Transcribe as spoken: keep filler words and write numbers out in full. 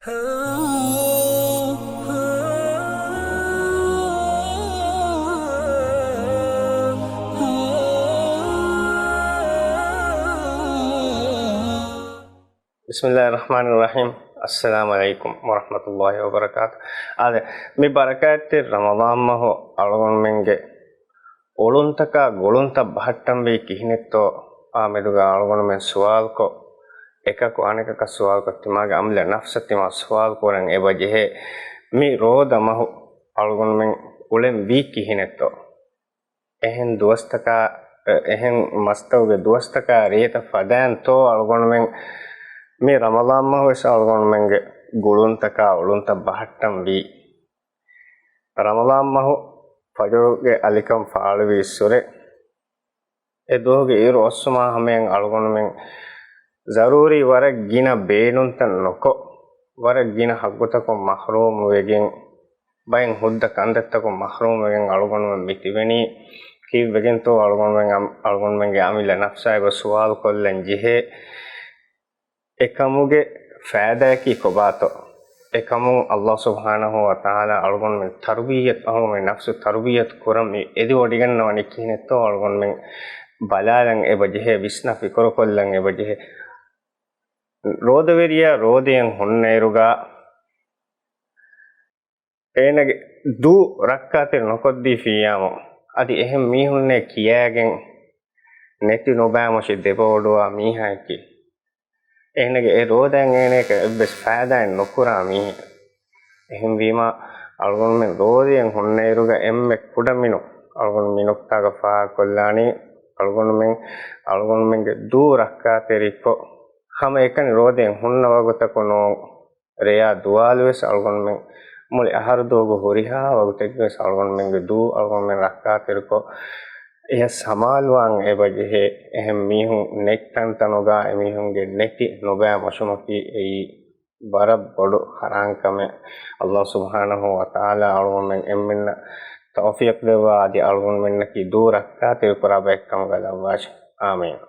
ބިސްމިއްލާހި ރަޙްމާނި ރަޙީމް. އައްސަލާމު ޢަލައިކުމް ވަރަޙްމަތުﷲި ވަބަރަކާތު. އާދެ، މި ބަރަކާތްތެރި ރަމަޟާން މަހު އަޅުގަނޑުމެންގެ އޮޅުންތަކާ ގުޅުންތައް ބަހައްޓަންވީ ކިހިނެއްތޯ؟ އާ މެދުގަ އަޅުގަނޑުމެން ސުވާލުކޮށް، އެކަކު އަނެކަކަށް ސުވާލުކޮށް، ތިމާގެ އަމިއްލަ ނަފްސަށް ތިމާ ސުވާލު ކުރަން އެބަޖެހޭ. މި ރޯދަ މަހު އަޅުގަނޑުމެން އުޅެން ވީ ކިހިނެއްތޯ؟ އެހެން ދުވަސްތަކާ، އެ، އެހެން މަސްތަކުގެ ދުވަސްތަކާ ރޭތައް ފަދައިންތޯ އަޅުގަނޑުމެން މި ރަމަޟާން މަހު ވެސް އަޅުގަނޑުމެންގެ ގުޅުންތަކާ އޮޅުންތައް ބަހައްޓަން ވީ؟ ރަމަޟާން މަހު ފަޖުރުގެ އަލިކަން ފާޅުވި އިސްވުރެ، އެ ދުވަހުގެ އިރު އޮއްސުމާ ހަމަޔަށް އަޅުގަނޑުމެން ޒަރޫރީ ވަރަށް ގިނަ ބޭނުންތައް ނުކޮށް، ވަރަށް ގިނަ ހައްގުތަކުން މަޙްރޫމު ވެގެން، ބައެއް ހުއްދަ ކަންތައްތަކުން މަޙްރޫމު ވެގެން އަޅުގަނޑުމެން މި ތިބެނީ. ކީއްވެގެންތޯ އަޅުގަނޑުމެން އަމް-، އަޅުގަނޑުމެންގެ އަމިއްލަ ނަފްސާ އެބަ ސުވާލު ކޮށްލަން ޖެހޭ. އެކަމުގެ ފައިދާއަކީ ކޮބާތޯ؟ އެކަމުން ﷲ ސުބްޙާނަހޫ ވަތަޢާލާ އަޅުގަނޑުމެން ތަރުބިއްޔަތު، އަޅުގަނޑުމެން ނަފްސު ތަރުބިއްޔަތު ކުރަން މި އެދިވޮޑިގަންނަވަނީ ކިހިނެއްތޯ އަޅުގަނޑުމެން ބަލާލަން އެބަޖެހޭ، ވިސްނާ ފިކުރުކޮށްލަން އެބަޖެހޭ. ރޯދަވެރިޔާ ރޯދައިން ހުންނައިރުގަ އޭނަގެ ދޫ ރައްކާތެރި ނުކޮށްދީފިއްޔާމު، އަދި އެހެން މީހުންނޭ ކިޔާގެން ނެތި ނުބައިމޮށި ދެބަވޮޑުވާ މީހާއަކީ، އޭނަގެ އެ ރޯދައިން އޭނައަކަށް އެއްވެސް ފައިދާއެއް ނުކުރާ މީހެއް. އެހެންވީމާ، އަޅުގަނޑުމެން ރޯދައިން ހުންނައިރުގަ އެންމެ ކުޑަމިނުން އަޅުގަނޑު މި ނުކްތާގަ ފާހަގަކޮށްލާނީ، އަޅުގަނޑުމެން، އަޅުގަނޑުމެންގެ ދޫ ރައްކާތެރިކޮށް، ހަމައެކަނި ރޯދައިން ހުންނަ ވަގުތަކު ނޫން، ރެޔާ ދުވާލުވެސް އަޅުގަނޑުމެން، މުޅި އަހަރު ދުވަހުގެ ހުރިހާ ވަގުތެއްގެވެސް އަޅުގަނޑުމެންގެ ދޫ އަޅުގަނޑުމެން ރައްކާތެރިކޮށް، އެޔަށް ސަމާލުވާން އެބަޖެހޭ. އެހެން މީހުން ނެތް ތަންތަނުގަ އެމީހުންގެ ނެތި ނުބައި މޮށުމަކީ އެއީ ވަރަށް ބޮޑު ޙަރާން ކަމެއް. ﷲ ސުބްޙާނަހޫ ވަތަޢާލާ އަޅުގަނޑުމެން އެންމެންނަށް ތައުފީޤު ދެއްވާ އަދި އަޅުގަނޑުމެންނަކީ ދޫ ރައްކާތެރިކުރާ ބައެއްކަމުގަ ލައްވާށި. އާމީން.